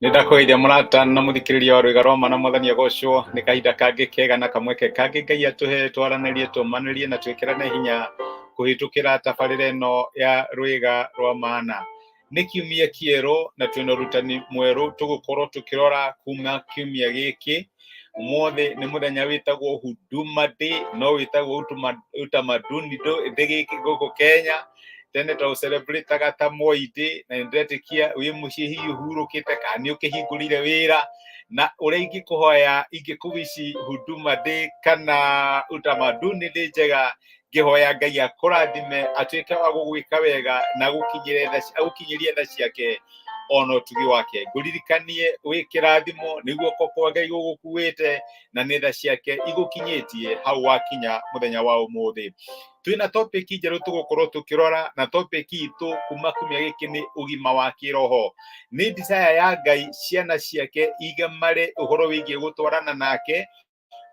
Nĩ ndakũgeithia mũrata na mũthikĩrĩria wa Rwĩga rwa Ma na Mwathani agocwo. Nĩ kahinda kangĩ kega na kamweke kangĩ Ngai atũhe twaranĩrie, tũmanĩrie na twĩkĩrane hinya kũhĩtũkĩra tabarĩra ĩno ya Rwĩga rwa Mana. Nĩ kiumia kĩerũ na twĩna ũrutani mwerũ tũgũkorwo tũkĩrora kuma kiumia gĩkĩ. Ũmũthĩ nĩ mũthenya wĩtagwo Huduma Day, no wĩtagwo Utamaduni Day gĩkĩ gũkũ Kenya. Tene twa celebrataga ta Moi Day, na nĩndĩretĩkia wĩ mũciĩ hihi ũhurũkĩte kana nĩ ũkĩhingũrire wĩra. Na ũrĩa ingĩkũhoya ingĩkũwici Huduma Day kana Utamaduni Day njega, ngĩhoya Ngai akũrathime, atuĩke wa gũgwĩka wega na agũkinyĩrie tha ciake ona ũtugi wake. Ngũririkanie wĩ kĩrathimo nĩ guoko kwa Ngai gũgũkuĩte na nĩ tha ciake igũkinyĩtie hau wakinya mũthenya wa ũmũthĩ. Twĩna topic njerũ tũgũkorwo tũkĩrora, na topic itũ kuma kiumia gĩkĩ nĩ ũgima wa kĩroho. Nĩ desire ya Ngai ciana ciake igemare ũhoro wĩgiĩ gũtwarana nake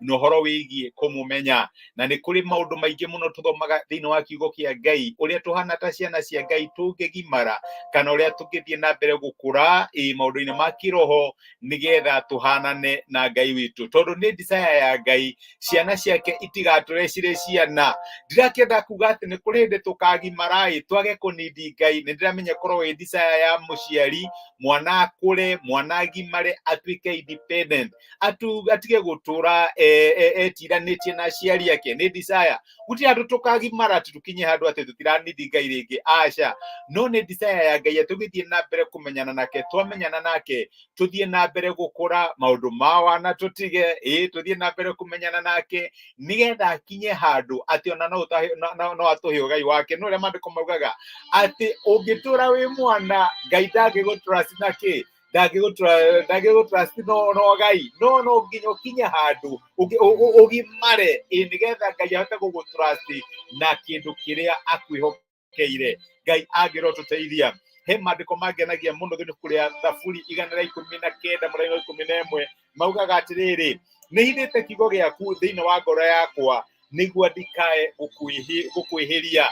na ũhoro wĩgiĩ kũmũmenya. Na nĩ kũrĩ maũndũ maingĩ mũno tũthomaga thĩinĩ wa kiugo kĩa Ngai, ũrĩa tũhana ta ciana cia Ngai tũngĩgimara kana ũrĩa tũngĩthiĩ na mbere gũkũra maũndũ-inĩ ma kĩroho nĩgetha tũhanane na Ngai witũ, tondũ nĩ desire ya Ngai ciana ciake itigatũre cirĩ ciana. Ndirakĩenda kuga atĩ nĩ kũrĩ hĩndĩ tũkagimara ĩ twage kũnindi Ngai. Nĩ ndĩramenya korwo ĩ desire ya mũciari mwana akũre, mwana agimare, atuĩke independent, atige gũtũra etiranĩtie na aciari ake. Nĩ desire gũtirĩ handũ tũkagimara atĩ tũkinye handũ atĩ tũtiranindi Ngai rĩngĩ, aca. No nĩ desire ya Ngai tũgĩthiĩ na mbere kũmenyana nake, twamenyana nake tũthiĩ na mbere gũkũra maũndũ ma wana tũtige, ĩ tũthiĩ na mbere kũmenyana nake nĩgetha akinye handũ atĩ ona no atũhe ũgai wake. No ũrĩa maandĩko maugaga atĩ ũngĩtũra wĩ mwana Ngai ndangĩgũtrust na kĩ, ndangĩgũtrust no Ngai. No nginya ũkinye handũ ũgimare, ĩ nĩgetha Ngai ahote gũgũtrust na kĩndũ kĩrĩa akwĩhokeire. Ngai angĩrotũteithia. He maandĩko mangenagia mũno thĩinĩ kũrĩa Thaburi 119 mũraini wa 11 maugaga atĩrĩrĩ, nĩ hithĩte kiugo gĩaku thĩinĩ wa ngoro yakwa nĩguo ndikae gũkwĩhĩria.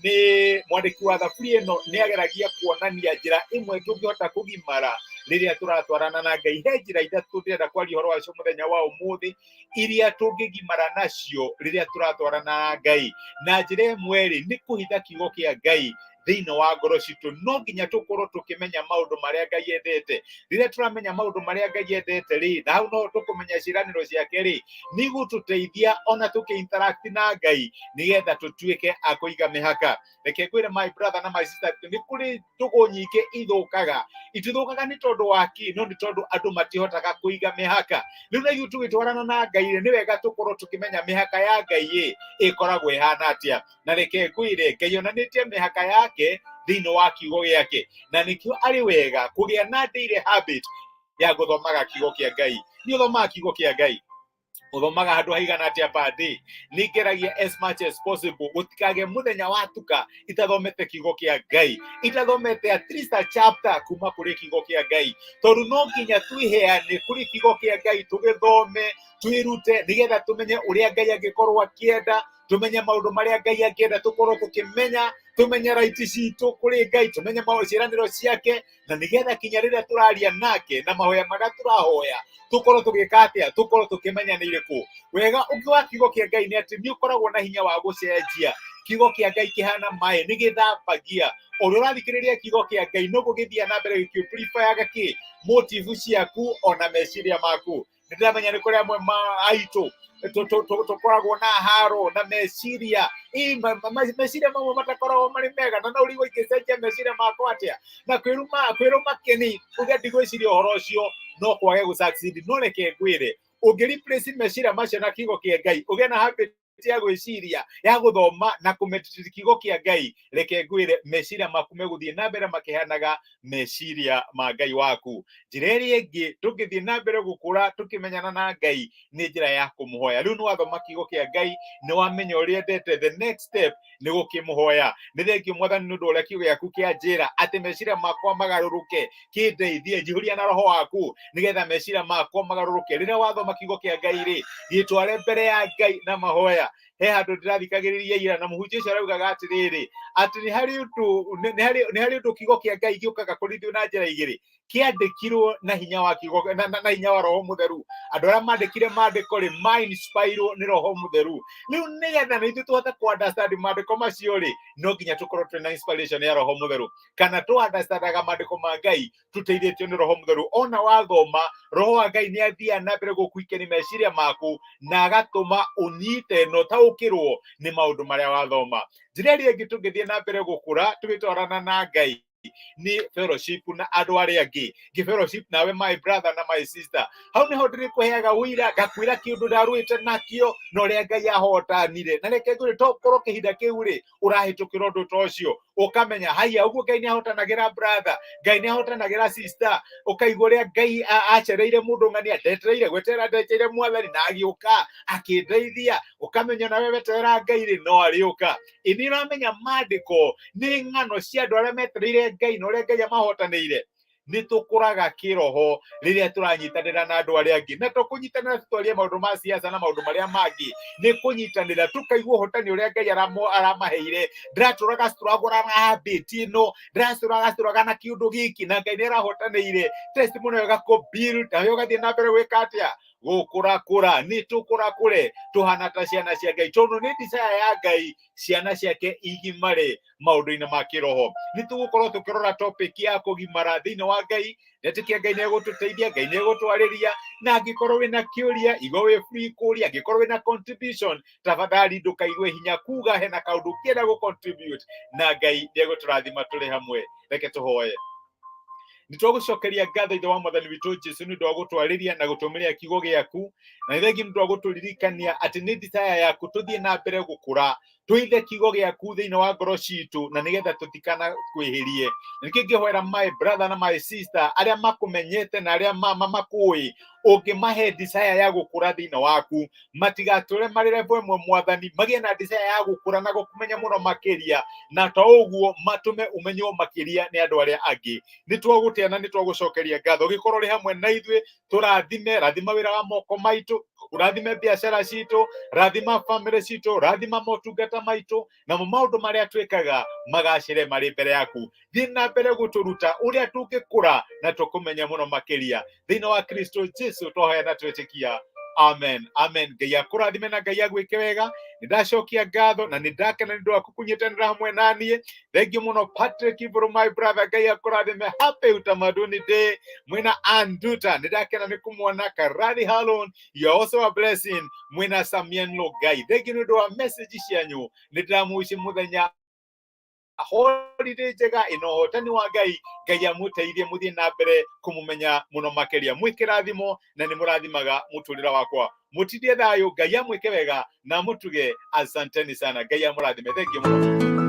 Nĩ mwandĩki wa Thaburi ĩno nĩ ageragia kuonania njĩra ĩmwe tũngĩhota kũgimara rĩrĩa tũratwarana na Ngai. He njĩra ithatũ ndĩrenda kwaria ũhoro wacio mũthenya wa ũmũthĩ, iria tũngĩgimara nacio rĩrĩa tũratwarana na Ngai. Na njĩra ĩmwe rĩ, nĩ kũhitha kiugo kĩa Ngai thĩinĩ wa ngoro citũ. No nginya tũkorwo tũkĩmenya maũndũ marĩa Ngai endete. Rĩrĩa tũramenya maũndũ marĩa Ngai endete rĩ, na hau no tũkũmenya ciĩranĩro ciake rĩ, nĩ igũtũteithia ona tũkĩ interact na Ngai nĩgetha tũtuĩke a kũiga mĩhaka. Reke ngwĩre my brother na my sister, nĩ kũrĩ ndũgũ nyingĩ ithũkaga. Itithũkaga nĩ tondũ wa kĩ, no nĩ tondũ andũ matihotaga kũiga mĩhaka. Rĩu na ithuĩ tũgĩtwarana na Ngai rĩ, nĩ wega tũkorwo tũkĩmenya mĩhaka ya Ngai ĩ ĩkoragwo ĩhana atĩa. Na reke ngwĩre, Ngai onanĩtie mĩhaka yake thĩinĩ wa kiugo gĩake, na nĩkĩo arĩ wega kũgĩa na daily habit ya gũthomaga kiugo kĩa Ngai. Nĩ ũthomaga kiugo kĩa Ngai? Ũthomaga handũ haigana atĩa per day? Nĩ ngeragia as much as possible gũtikagĩe mũthenya watuka itathomete kiugo kĩa Ngai, itathomete at least a chapter kuma kũrĩ kiugo kĩa Ngai, tondũ no nginya twĩheane kũrĩ kiugo kĩa Ngai, tũgĩthome, twĩrute, nĩgetha tũmenye ũrĩa Ngai angĩkorwo akĩenda, tũmenye maũndũ marĩa Ngai angĩenda tũkorwo tũkĩmenya, tũmenye right citũ kũrĩ Ngai, tũmenye ciĩranĩro ciake, na nĩgetha kinya rĩrĩa tũraria nake na mahoya marĩa tũrahoya tũkorwo tũgĩka atĩa, tũkorwo tũkĩmenya nĩ irĩkũ. Wega ũngĩ wa kiugo kĩa Ngai nĩ atĩ nĩ ũkoragwo na hinya wa gũcenjia. Kiugo kĩa Ngai kĩhana maĩ, nĩ gĩthambagia. Ũrĩa ũrathikĩrĩria kiugo kĩa Ngai noguo gĩthiaga na mbere gĩkĩpurifayaga kĩ motive ciaku ona meciria maku. Nĩ ndĩramenya nĩ kũrĩ amwe ma aitũ tũkoragwo na haro na meciria, meciria mamwe matakoragwo marĩ mega, na no ũrigwo ingĩcenjia meciria makwa atĩa. Na kwĩrũma kĩni uge ndigwĩciria ũhoro ũcio, no kwage gũ succeed. No reke ngwĩre, ũngĩ replace meciria macio na kiugo kĩa Ngai, ũgĩe na habit ya gwĩciria, ya gũthoma na kũmeditate kiugo kĩa Ngai, reke ngwĩre meciria maku megũthiĩ na mbere makĩhanaga meciria ma Ngai waku. Njĩra ĩrĩa ĩngĩ tũngĩthiĩ na mbere gũkũra tũkĩmenyana na Ngai nĩ njĩra ya kũmũhoya. Rĩu nĩ wathoma kiugo kĩa Ngai, nĩ wamenya ũrĩa endete, the next step nĩ gũkĩmũhoya. Nĩ thengiũ Mwathani nĩ ũndũ ũrĩa kiugo gĩaku kĩa njĩra atĩ meciria makwa magarũrũke, kĩndeithie, njihũria na roho waku nĩgetha meciria makwa magarũrũke. Rĩrĩa wathoma kiugo kĩa Ngai rĩ, gĩtware mbere ya Ngai na mahoya. He handũ ndĩrathikagĩrĩria ira na mũhunjia ũcio araugaga atĩrĩrĩ, atĩ nĩ harĩ ũndũ nĩ harĩ ũndũ kiugo kĩa Ngai gĩũkaga kũrĩ ithuĩ na njĩra igĩrĩ. Kĩandĩkirwo na hinya wa kiugo na hinya wa Roho Mũtheru. Andũ arĩa mandĩkire maandĩko rĩ, ma-inspirwo nĩ Roho Mũtheru. Rĩu nĩgetha na ithuĩ tũhote kũ understand maandĩko macio rĩ, no nginya tũkorwo twĩna inspiration ya Roho Mũtheru, kana tũ understandaga maandĩko ma Ngai tũteithĩtio nĩ Roho Mũtheru. Ona wathoma, Roho wa Ngai nĩ athiaga na mbere gũkũikĩria meciria maku na agatũma ũnyite na ũtaũkĩrwo nĩ maũndũ marĩa wathoma. Njĩra ĩrĩa ĩngĩ tũngĩthiĩ na mbere gũkũra tũgĩtwarana na Ngai nĩ fellowship na andũ arĩa angĩ. Ngĩ fellowship nawe, my brother na my sister, hau nĩho ndĩrĩkũheaga ũira, ngakwĩra kĩũndũ ndarũĩte nakĩo na ũrĩa Ngai ahotanire. Na reke ngwĩre, to korwo kĩhinda kĩu rĩ ũrahĩtũkĩra ũndũ ta ũcio, ũkamenya haiya, ũguo Ngai nĩ ahotanagĩra brother, Ngai nĩ ahotanagĩra sister. Ũkaigua ũrĩa Ngai acereire mũndũ ng'ania, ndetereire gweterera, ndetereire Mwathani na agĩũka akĩndeithia. Ũkamenya nawe weterera Ngai rĩ, no arĩũka. Ĩ nĩ ũramenya maandĩko nĩ ng'ano cia andũ arĩa metereire Ngai na ũrĩa Ngai amahotanĩire. Nĩ tũkũraga kĩroho rĩrĩa tũranyitanĩra na andũ arĩa angĩ, na to kũnyitanĩra tũtwarie maũndũ ma siasa na maũndũ marĩa mangĩ, nĩ kũnyitanĩra tũkaigua ũhotani ũrĩa Ngai aramaheire. Ndĩratũraga struggle na habit ĩno, ndĩratũraga struggle na kĩũndũ gĩkĩ, na Ngai nĩ arahotanĩire. Testimony ĩyo ĩgakũ build, nawe ũgathiĩ na mbere gwĩka atĩa? Gũkũrakũra. Nĩ tũkũrakũre tũhana ta ciana cia Ngai, tondũ nĩ desire ya Ngai ciana ciake igimare maũndũ-inĩ ma kĩroho. Nĩ tũgũkorwo tũkĩrora topic ya kũgimara thĩinĩ wa Ngai. Ndetĩkia Ngai nĩ egũtũteithia, Ngai nĩ egũtwarĩria. Na angĩkorwo wĩna kĩũria, igua wĩ free kũria. Angĩkorwo wĩna contribution, tafadhali ndũkaigue hinya kuga hena kaũndũ ũngĩenda gũ contribute, na Ngai nĩ egũtũrathima tũrĩ hamwe. Reke tũhoye. Nĩ twagũcokeria ngatho, Ithe wa Mwathani witũ Jesu, nĩ ũndũ wa gũtwarĩria na gũtũmĩria kiugo gĩaku, na nĩ thengiũ nĩ ũndũ wa gũtũririkania atĩ nĩ desire yaku tũthiĩ na mbere gũkũra, tũithe kiugo gĩaku thĩinĩ wa ngoro citũ, na nĩgetha tũtikana kwĩhĩrie. Na nĩkĩo ngĩhoera my brother na my sister arĩa makũmenyete na arĩa makũĩ, ũngĩmahe desire ya gũkũra thĩinĩ waku, matigatũre marĩ level ĩmwe. Mwathani, magĩe na desire ya gũkũra na gũkũmenya mũno makĩria, na to ũguo matũme ũmenywo makĩria nĩ andũ arĩa angĩ. Nĩ twagũtĩa na nĩ twagũcokeria ngatho ũgĩkorwo ũrĩ hamwe na ithuĩ. Tũrathime, rathima wĩra wa moko maitũ, ũrathime biacara citũ, rathima family citũ, rathima motungata maitũ, namo maũndũ marĩa twĩkaga magacĩre marĩ mbere yaku. Thiĩ na mbere gũtũruta ũrĩa tũngĩkũra na tũkũmenya mũno makĩria. Thĩinĩ wa Kristo Jesu twahoya na twĩtĩkia, amen, amen. Ngai akũrathime na Ngai agwĩke wega. Nĩ ndacokia ngatho na nĩ ndakena nĩ ũndũ waku kũnyitanĩra hamwe na niĩ. Thank you mũno, Patrick Iburu, my brother. Ngai akũrathime. Happy Utamaduni Day. Mwĩna Anduta, nĩ ndakena nĩ kũmuona. Karadi Halon, you are also a blessing. Mwĩna Samien Logai, thank you nĩ ũndũ wa message cianyu. Nĩ ndĩramũici mũthenya holiday njega ĩna ũhotani wa Ngai. Ngai amũteithie mũthiĩ na mbere kũmũmenya mũno makĩria. Mwĩ kĩrathimo na nĩ mũrathimaga mũtũrĩre wakwa. Mũtindie thayũ. Ngai amwĩke wega na mũtuge. Asanteni sana. Ngai amũrathime. Thank you mũno.